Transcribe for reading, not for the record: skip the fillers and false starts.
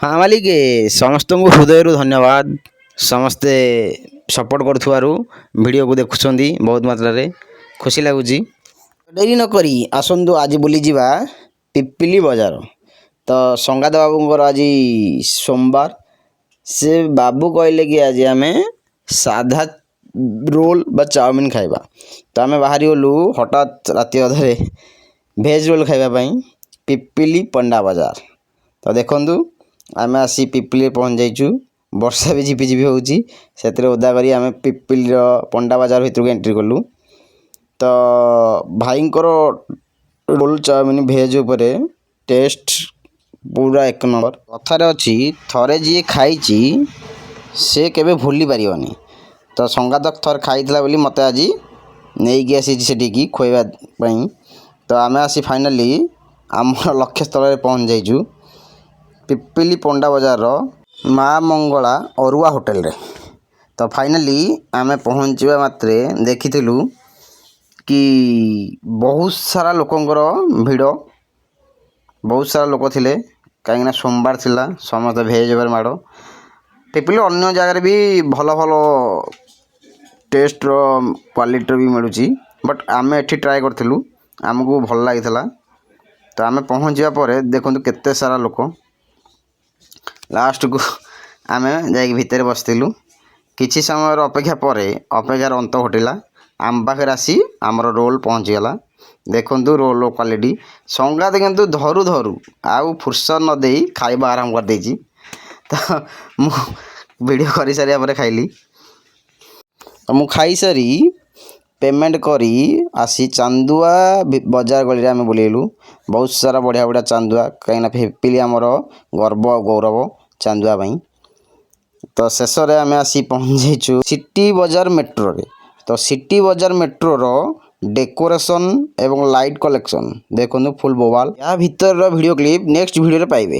ହଁ ମାଲିକ, ସମସ୍ତଙ୍କୁ ହୃଦୟରୁ ଧନ୍ୟବାଦ। ସମସ୍ତେ ସପୋର୍ଟ କରୁଥିବାରୁ, ଭିଡ଼ିଓକୁ ଦେଖୁଛନ୍ତି ବହୁତ ମାତ୍ରାରେ, ଖୁସି ଲାଗୁଛି। ଡେରି ନକରି ଆସନ୍ତୁ, ଆଜି ବୁଲିଯିବା ପିପିଲି ବଜାର। ତ ସଙ୍ଗାତ ବାବୁଙ୍କର ଆଜି ସୋମବାର। ସେ ବାବୁ କହିଲେ କି ଆଜି ଆମେ ସାଧା ରୋଲ୍ ବା ଚାଉମିନ୍ ଖାଇବା। ତ ଆମେ ବାହାରି ଗଲୁ ହଠାତ୍ ରାତି ଅଧରେ ଭେଜ୍ ରୋଲ୍ ଖାଇବା ପାଇଁ ପିପିଲି ପଣ୍ଡା ବଜାର। ତ ଦେଖନ୍ତୁ, ଆମେ ଆସି ପିପିଲିରେ ପହଞ୍ଚି ଯାଇଛୁ। ବର୍ଷା ବି ଝିପି ଝିପି ହେଉଛି, ସେଥିରେ ଓଦା କରି ଆମେ ପିପିଲିର ପଣ୍ଡା ବଜାର ଭିତରକୁ ଏଣ୍ଟ୍ରି କଲୁ। ତ ଭାଇଙ୍କର ରୋଲ୍ ଚାଉମିନ୍ ଭେଜ୍ ଉପରେ ଟେଷ୍ଟ ପୁରା ଏକ ନମ୍ବର। କଥାରେ ଅଛି, ଥରେ ଯିଏ ଖାଇଛି ସେ କେବେ ଭୁଲି ପାରିବନି। ତ ସଙ୍ଗାତ ଥରେ ଖାଇଥିଲା ବୋଲି ମୋତେ ଆଜି ନେଇକି ଆସିଛି ସେଠିକି ଖୁଆଇବା ପାଇଁ। ତ ଆମେ ଆସି ଫାଇନାଲି ଆମର ଲକ୍ଷ୍ୟସ୍ଥଳରେ ପହଞ୍ଚି ଯାଇଛୁ, ପିପିଲି ପଣ୍ଡା ବଜାରର ମା ମଙ୍ଗଳା ଅରୁଆ ହୋଟେଲରେ। ତ ଫାଇନାଲି ଆମେ ପହଞ୍ଚିବା ମାତ୍ରେ ଦେଖିଥିଲୁ କି ବହୁତ ସାରା ଲୋକଙ୍କର ଭିଡ଼, ବହୁତ ସାରା ଲୋକ ଥିଲେ, କାହିଁକିନା ସୋମବାର ଥିଲା, ସମସ୍ତେ ଭେଜ୍ ଉପରେ ମାଡ଼। ପିପିଲି ଅନ୍ୟ ଜାଗାରେ ବି ଭଲ ଭଲ ଟେଷ୍ଟର, କ୍ୱାଲିଟିର ବି ମିଳୁଛି, ବଟ୍ ଆମେ ଏଠି ଟ୍ରାଏ କରିଥିଲୁ, ଆମକୁ ଭଲ ଲାଗିଥିଲା। ତ ଆମେ ପହଞ୍ଚିବା ପରେ ଦେଖନ୍ତୁ କେତେ ସାରା ଲୋକ। ଲାଷ୍ଟକୁ ଆମେ ଯାଇକି ଭିତରେ ବସିଥିଲୁ। କିଛି ସମୟର ଅପେକ୍ଷା ପରେ ଅପେକ୍ଷାର ଅନ୍ତ ଘଟିଲା। ଆମ ପାଖରେ ଆସି ଆମର ରୋଲ୍ ପହଞ୍ଚିଗଲା। ଦେଖନ୍ତୁ ରୋଲ୍ର କ୍ୱାଲିଟି। ସଙ୍ଗାତ କିନ୍ତୁ ଧରୁ ଧରୁ ଆଉ ଫୁର୍ସତ ନ ଦେଇ ଖାଇବା ଆରମ୍ଭ କରିଦେଇଛି। ତ ମୁଁ ଭିଡ଼ିଓ କରିସାରିବା ପରେ ଖାଇଲି। ତ ମୁଁ ଖାଇସାରି ପେମେଣ୍ଟ କରି ଆସି ଚାନ୍ଦୁଆ ବଜାର ଗଳିରେ ଆମେ ବୁଲେଇଲୁ। ବହୁତ ସାରା ବଢ଼ିଆ ବଢ଼ିଆ ଚାନ୍ଦୁଆ, କାହିଁକିନା ପିପିଲି ଆମର ଗର୍ବ ଆଉ ଗୌରବ ଚାନ୍ଦୁଆ ପାଇଁ। ତ ଶେଷରେ ଆମେ ଆସି ପହଞ୍ଚି ଯାଇଛୁ ସିଟି ବଜାର ମେଟ୍ରୋରେ। ତ ସିଟି ବଜାର ମେଟ୍ରୋର ଡେକୋରେସନ୍ ଏବଂ ଲାଇଟ୍ କଲେକ୍ସନ୍ ଦେଖନ୍ତୁ, ଫୁଲ୍ ବୋବାଲ। ୟା ଭିତରର ଭିଡ଼ିଓ କ୍ଲିପ୍ ନେକ୍ସଟ ଭିଡ଼ିଓରେ ପାଇବେ।